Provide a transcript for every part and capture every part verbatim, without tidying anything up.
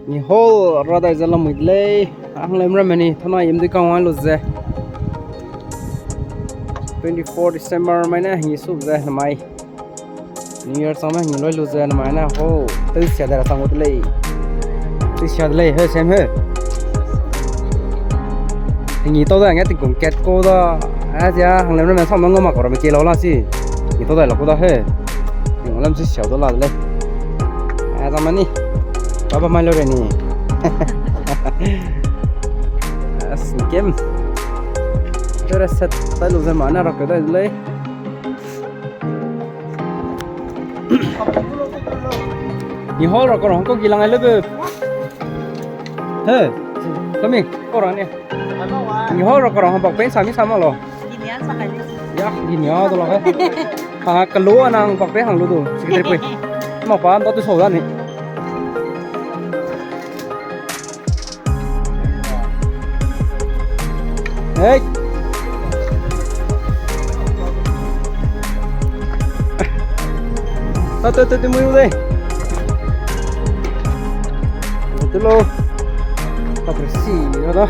Ni hol ra dai ze lamui de lei. Hanglem ramme ni, thana yim dui kang wang lu ze. Twenty-four December mai ne hing su ze namai. New Year sang me hing loi lu ze namai ne ho. Teu sia de ra sang gu de lei. Teu sia de lei, he, sem he. Hing tau da, nge tingkung kat ko da. A zia, hanglem ramme sang me ngau mak ko ramme ke lau la si. Hing tau da la ko da he. Hing lam si sia da la de lei. A, zam ni. Baba mai lo re ni. As, kem. Tere set, tai lu ze ma na rak ke dai de lei. Ni hol ra ko ra ko gi lang ai le be. He. Kami, ko ra ni. Ni hol ra ko ra bak pe sa mi sa ma lo. Ginia sa kai ni. Ya, ginia do la he. Ha, kalo nang bak pe hang lu du. Secretary pui. Ma pa, ba tu so da ni. Hey. Ta, ta, ta, ta, mui u dei. Betul lo. Paprisi, ya da.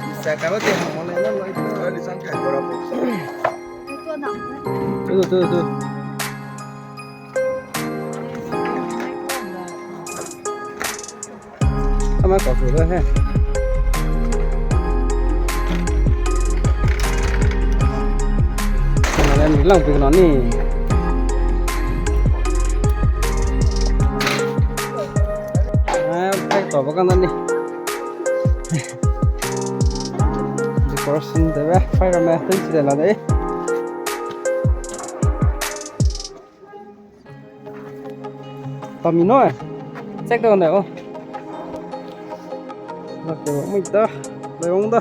Bisa kau te mo le na lo. Kau di sang kai ko ra po. Tu, tu, tu. Ama kau su de he. Ama le mi lang pi na ni. Ah, kai to ba kan ni. Decoration de be, fire me, tun si de la de. Pami no, eh. Check down de, oh. Lak de, mui da, lai wang da.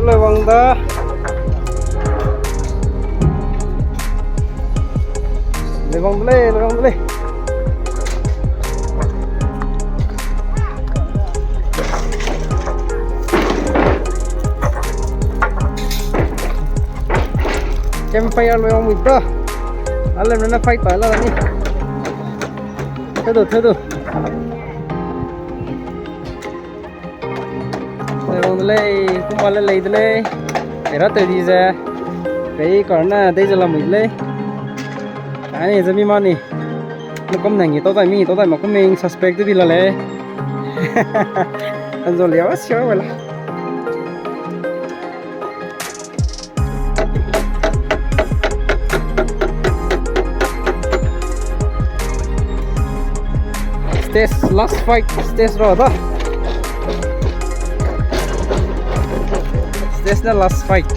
Lai wang da. Lai wang de lei, lai wang de lei. Campfire lai wang mui da. Alem ne na fight pa la ni. Thedo, thedo. Lei wang de lei, kum ba le lei de lei. Era te di ze. Pei kar na dei ze lamui de lei. Ani ze mi ma ni. Ni kum nang i tau dai mi, tau dai ma kum ming suspect de bi la lei. Anzo lia wa sia wa la. Stage last fight, stage ra da. Stage na last fight.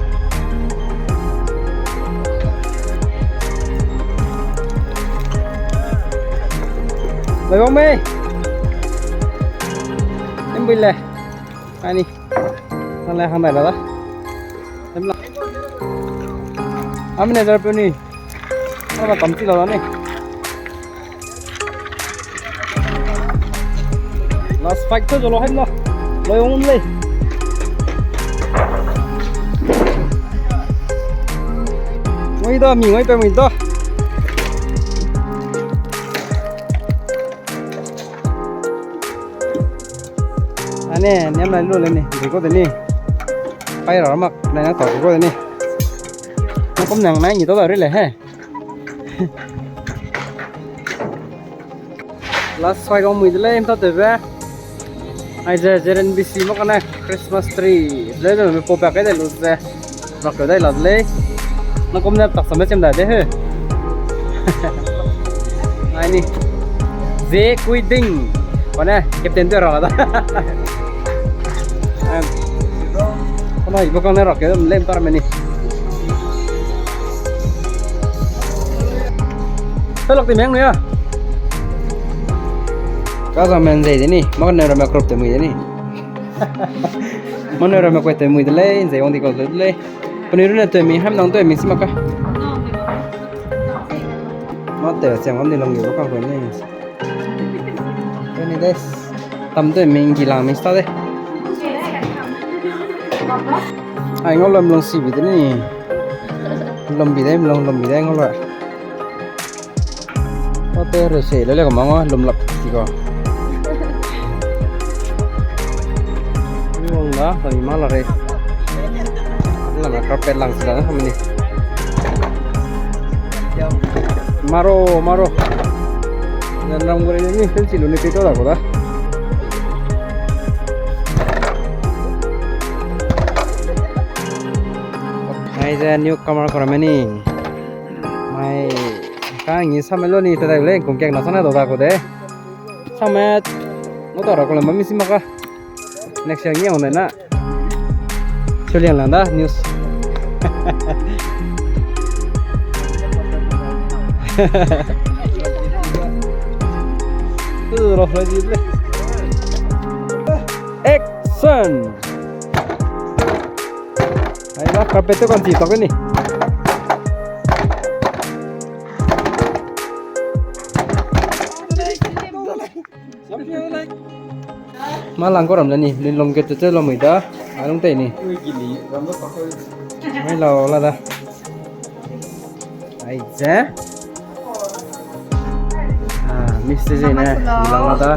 Lai wang mei. Em bui le. Ani. Nang le hang dai la da. Em la. Amine jar pe ni. Ama kam ti la da ni. Last fight to jolo hem la. Loi ong lei. Ngoi da mi ngoi pe mi da. Ane, niam lai lu le ni, de ko de ni. Pai ra mak, nai na ta ko de ni. Na kum nang nai ni to da ri le he. Last fight ong mui de lei, em ta te be. Ai ze, J N B C mo kane Christmas tree. Le de me po pa kai de lu ze. Rak ke dai la de lei. Na kum ne tak sam chem da de he. Ai ni. Ze kui ding. Kane, captain de ra da. Em. Kane, ibo kang ne rak ke lem tar me ni. Pelak ti meng ne ya. Ka za men zei de ni, mak ne ramme crop te mui de ni. Mak ne ramme koi te mui de lei, zei wang di ko de lei. Puni rune te mi, ham nang te mi si mak ka. Ma te, siang wang di long ge ba ka koi ni. Twenty days. Tam de ming gi lang ming sta de. Ai ngau lum lung si bi de ni. Lum bi de, lum, lum bi de ngau lum. Ote re se le le ko mango lum lap ti ko. Wang da, kami ma la re. Lama carpet lang sila na kami ni. Maro, maro. Nan ram gure ni, pen si lu ni pito da ko da. Aize newcomer ko ra meni. Mai ka ngi same lo ni te dai le kung kek na sana do da ko de. Same no ta ra ko le mami si maka. Next year ngi on na. Suliang lang da news. Tu ro fly di le. Action. Ai ba carpet te kon ti tak ni. Ma lang ko ram le ni, lin lom ke te te lom da, a lung te ni. Mai lau la da. Aize. Ah, mix te ze ne, lang la da.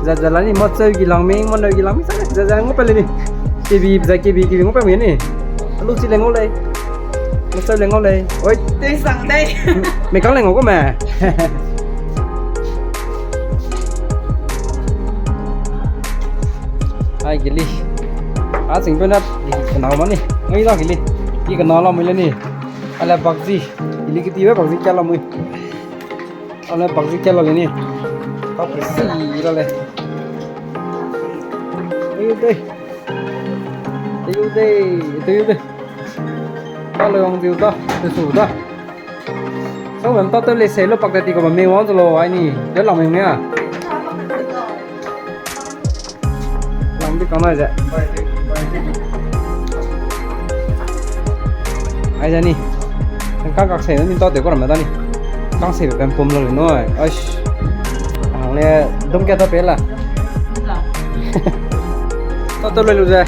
Za za la ni, ma cheu gi lang ming, ma neu gi lang ming, za za ngau pe le ni. K B, za K B, K B ngau pe ming ni. Alu chi le ngau lei. Ma cheu le ngau lei. Oi. Dui sang dei. Me kang le ngau ko me. Ai gili. A ching pe na, gili kenau ma ni. Ngai da gili. Gili kenau la mui le ni. Ale bakji. Gili keti be bakji kia la mui. Ale bakji kia la le ni. Ka pe si la le. Ayu dei. Ayu dei. Ayu dei. Ka lo yong diu da. Te su da. Sau bam ta tew le se lo pak ta ti ko bam me wang zelo ai ni. De lang me me a. Lang di kang nai ze. Ai ze ni. Kang kak se ni ta de ko ram da ni. Kang se bam pum lo le no. Aish. Ang le dum ke ta pe la. Ta tew le lu ze.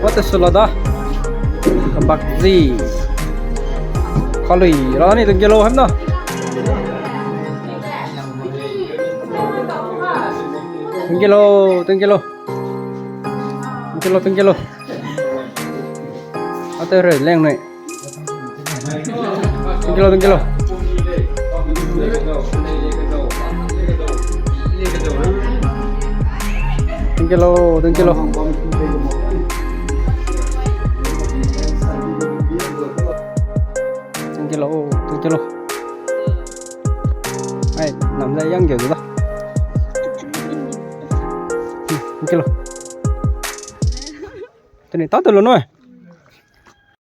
Wa te su la da. Ka bakji. Kalui, ra ni tungkelo hem na. Tungkelo, tungkelo. Tungkelo, tungkelo. Ate re leng nei. Tungkelo, tungkelo. Tungkelo, tungkelo. Tungkelo, tungkelo. Ai, nam zai yang geu da. Tungkelo. Teni ta te lo no.